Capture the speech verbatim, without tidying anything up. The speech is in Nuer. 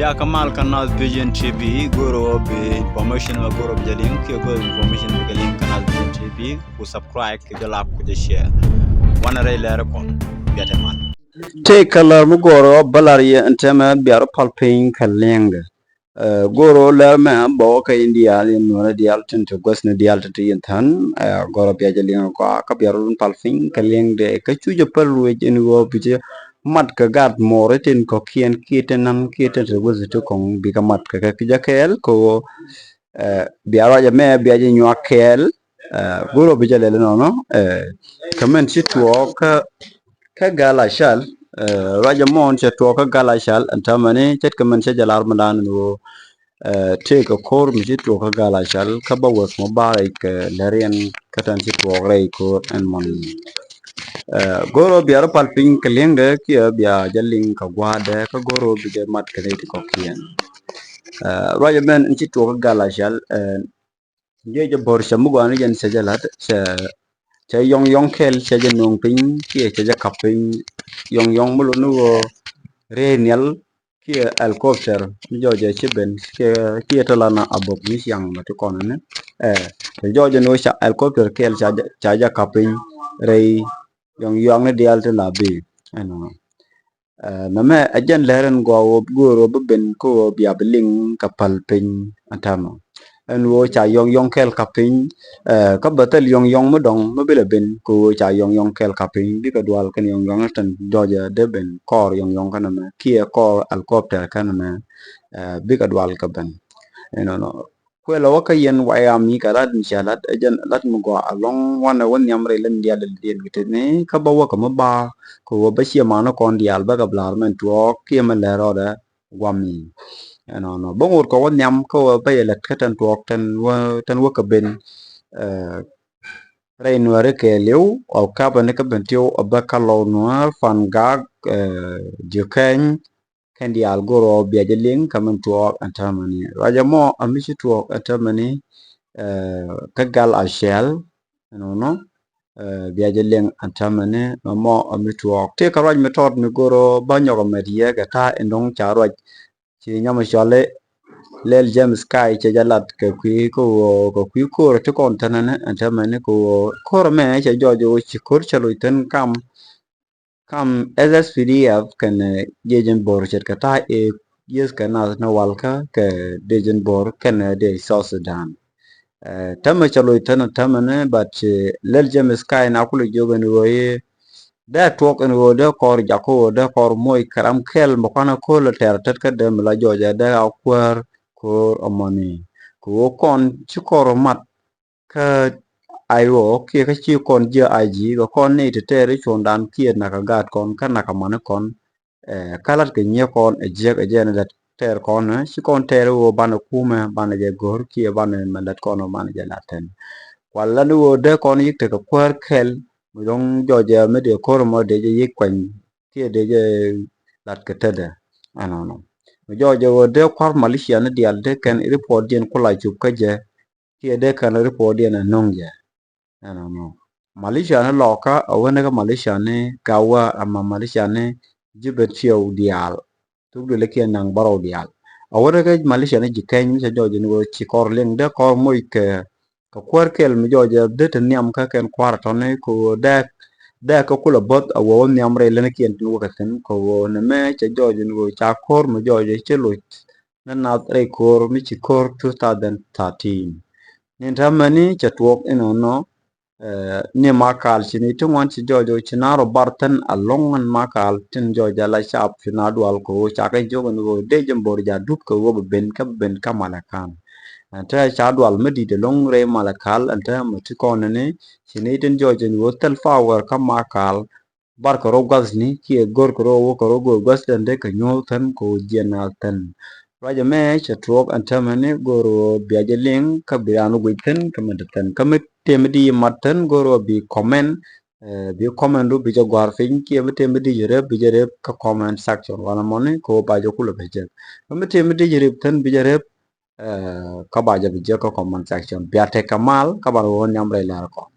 Ya kɛ mal kä Naath Vision T V, go̱o̱rä bi information mɛ go̱o̱rä bi jɛ liŋ, kiɛ go̱o̱rä information bi kɛ liŋ kä Naath Vision T V, ku subscribe, ku jɛ like, ku jɛ share. Wanɛ rɛy lɛr kɔn, biatɛ mal. Tëë kä lär mi go̱o̱rä bä lar yɛ ɛn tɛmɛ bia rɔ pal piny kɛ liŋdɛ. Ɛ, go̱o̱rä lär mɛ bä wä kä in diaal in nuɔ̱rä diaal tin ti guäthni diaal tin ti in thän, ɛ, go̱o̱rä bia jɛ liŋ kɔa kä bia rɔ pal piny kɛ liŋdɛ kä cu jɛ päl ruëc in ɣöö bi jɛ mat kɛ gat mɔɔri tin kɔ̱kiɛn kiɛ tin nan kiɛ tin ti guäthni ti kɔŋ bikɛ mat kɛ kɛ ki jɛ kɛɛl kɛ ɣöö, ɛ, bia ruac ɛmɛ bia jɛ nyuak kɛɛl. Ɛ, go̱o̱rä bi jɛ lɛl inɔnɔ, ɛ, kä min ci tuɔɔk kä kä Gal Acal, ɛ, ruac ɛmɔn cɛ tuɔɔk kä Gal Acal ɛn täämɛni ce̱tkɛ min cɛ jɛ lar mi dan ɛn ɣöö, ɛ, tëëkɛ ko̱r mi ci tuɔɔk kä Gal Acal kä bä weth mɔ ba rɛy kɛ lɛriɛn kä tɛn ci tuɔɔk rɛy ko̱r ɛn mɔn. Ɛ, go̱o̱rä bia rɔ pal piny kɛ liŋdɛ kiɛ bia jɛ liŋ kɛ gua̱a̱dɛ kä go̱o̱rä bi jɛ mat kɛ nɛy ti kɔ̱kiɛn. Ɛ, ruac ɛmɛn in ci tuɔɔk kä Gal Acal, ɛ, Jiɛ jɛ bo̱r cɛ mi gɔaa ni jɛn cɛ jɛ la̱t cɛ, cɛ yɔŋ yɔŋ kɛl cɛ jɛ no̱o̱ŋ piny kiɛ cɛ jɛ kap piny. Yɔŋ yɔŋ mi lot ni ɣöö rɛy nhial kiɛ helicopter mi jɔɔcɛ ci ben kiɛ, kiɛ tɔ lan a bok mi ciaŋ mɛ ti kɔn ni. Ɛ, tɔ jɔɔcɛ ni ɣöö ca helicopter kɛl ca jɛ, ca jɛ kap piny rɛy yɔŋ yɔŋ ni diaal ti la bi. Ɛnɔ. Ɛ, nɛmɛ ɛ jɛn lɛr ɛn gɔaa ɣöö go̱o̱r ɣöö bi ben kä ɣöö bia bi liŋ kɛ päl piny ɛn täämɛ. Ɛn ɣöö ca yɔŋ yɔŋ kɛl kap piny, ɛ, kä bä thil yɔŋ yɔŋ mi dɔ̱ŋ mi bi lɛ ben kä ɣöö ca yɔŋ yɔŋ kɛl kap piny bikɛ dual kɛn yɔŋ yɔŋ tɛn jɔɔcɛ dee ben kɔɔr yɔŋ yɔŋ kä nɛmɛ kiɛ kɔɔr helicopter kä nɛmɛ, ɛ, bikɛ dual kɛ ben. Ɛnɔnɔ. Kuɛ lɛ wä kä yɛn White Army kɛ lat in cia lat ɛ jɛn lat mi gɔaa alɔŋ wanɛ wä nhiam rɛy lät in diaal lät in diaal wi̱tɛni kä bä wä kɛ mi ba kɛ wä bä cie mani kɔn diaal bä kɛ bi la̱r mɛn tuɔɔk kiɛ mɛ lɛr rɔɔdɛ guam mi. Ɛnɔnɔ bä ŋot kɛ wä nhiam kä wä bä yɛ lät kä tɛn tuɔɔk tɛn wä, tɛn wä kɛ ben, ɛ, rɛy nuɛri kɛɛliw ɔ kapɛ ni kä ben tiw ɔ bä kä lɔw nuɛr pan gak, ɛ, ji̱ kɛny kɛn diaal go̱r ɔ bia jɛ liŋ kä min tuɔɔk ɛn täämɛni. Ruacɛ mɔ a mi ci tuɔɔk ɛn täämɛni, ɛ, kä Gal Acal, ɛnɔnɔ, ɛ, bia jɛ liŋ ɛn täämɛni mɛ mɔ a mi tuɔɔk. Tëë kä ruac mi tɔt mi go̱r ɔ bä nyɔk a mɛt yɛ kɛ ta̱a̱ in dɔ̱ŋ ca ruac ci nyam cɔali Lɛl James Kai cɛ jɛ lat kɛ kui̱ kä ɣöö kɛ kui̱ ko̱r ti kɔn thän ɛn täämɛni kɛ ɣöö ko̱r ɛmɛ cɛ jɔɔc ɣöö ci ko̱r cɛ loc thän kam kam S S P D F kɛnɛ jiɛc in bo̱r ce̱tkɛ ta̱a̱ ëë yieth kɛ nath ni walkä kɛ dec in bo̱r kɛnɛ dec South Sudan. Ɛ, täämɛ cɛ loc thän täämɛni, but, ɛ, Lɛl James Kai na kulɛ jiök ɛn ɣöö i̱ dee tuɔk ɛn ɣöö dee kɔr jak kä ɣöö dee kɔr moc kɛ ram kɛl mɛ kuanɛ ko̱l ɛ tɛr tet kä dee mi la jɔɔcɛ dee a kuäär ko̱r ɛmɔni. Kɛ ɣöö kɔn ci kɔr mat kä I O kiɛ kä ci kɔn jiɛ I G kɛ kɔn ni ti tɛɛr i̱ cuɔ̱ndan kiɛ nakä gaat kɔn kä nakä mani kɔn. Ɛ, kä lat kɛ nyiee kɔn ɛ jiäk ɛ jɛn ɛ lät tɛɛr kɔn, ɛ, ci kɔn tɛɛr i̱ ɣöö banɛ kumɛ banɛ jɛ go̱r kiɛ banɛ mɛ lät kɔn ɛ banɛ jɛ lat tɛn. Kual lan i̱ ɣöö dee kɔn yik tekɛ kuäär kɛl mi dɔ̱ŋ jɔɔcɛ mi dee ko̱r mɔ dee jɛ yik kuany kiɛ dee jɛ lat kɛ tetdɛ. Ɛnɔnɔ mi jɔɔcɛ ɣöö dee kua̱r malicia ni diaal dee kɛn report diɛn kula cup kä jɛ kiɛ dee kɛn report diɛn ɛ no̱ŋ jɛ. Ɛnɔnɔ. Malicia ni lɔkä a wä ni kä malicia ni Gawä ama malicia ni ji̱ ben ciɛw diaal. Thuk duël kiɛ naŋ bärɔw diaal. A wä ni kä malicia ni ji̱ kɛny mi cɛ jɔɔc ni wä ci kɔr liŋ dee kɔr moc kɛ, kɛ kuäär kɛl mi jɔɔc dee te nhiam kä kɛn kua̱r a tɔni kɛ wä dee, dee kä kulɛ bo̱th a wä wä nhiam rɛy leni kiɛn tin wä kɛ thi̱n kɛ wä ni mɛ cɛ jɔɔc ni wä ca ko̱r mi jɔɔc cɛ loc ni nath rɛy ko̱r mi ci ko̱r two thousand thirteen. Ni täämɛni cɛ tuɔɔk inɔnɔ, ɛ, ni Makal ci ni ti ŋuan ci jɔɔc ci na rɔ bar thin a loŋ ɛn Makal tin jɔɔc ala cap ci na dual kɛ ɣöö ca kɛ jiök ɛn ɣöö dee jɛ bo̱r ja dup kɛ ɣöö bɛ ben kä bɛ ben kä Malakan. Ɛn te ca dual mi di̱t ɛlɔŋ rɛy Malakal ɛn te mɛ ti kɔn ni ci ni tin jɔɔc ɛn ɣöö thil power kä Makal. Bar kɛ rɔ gua̱thni kiɛ go̱r kɛ rɔ wä kɛ rɔ go̱r gua̱th tɛn dee kɛ nyuɔ̱th tɛn kɛ wä jiɛn na tɛn. Ruacɛ mɛ cɛ tuɔɔk ɛn täämɛni go̱r wä bia jɛ liŋ kä bi raan wä guic tɛn kä mɛ dee tɛn kä mɛ tëë mi di mat tɛn go̱r wä bi comment, ɛ, bi comment du bi jɛ gua̱r piny kiɛ mɛ tëë mi di jɛ rep bi jɛ rep kä comment section wanɛ mɔni kɛ wä ba jɛ kulɛ bɛ jɛ. Kä mɛ tëë mi di jɛ rep tɛn bi jɛ rep, ɛ, kä ba jɛ bi jɛ kä comment section bia tekɛ mal kä ba wä nhiam rɛy lɛr kɔn.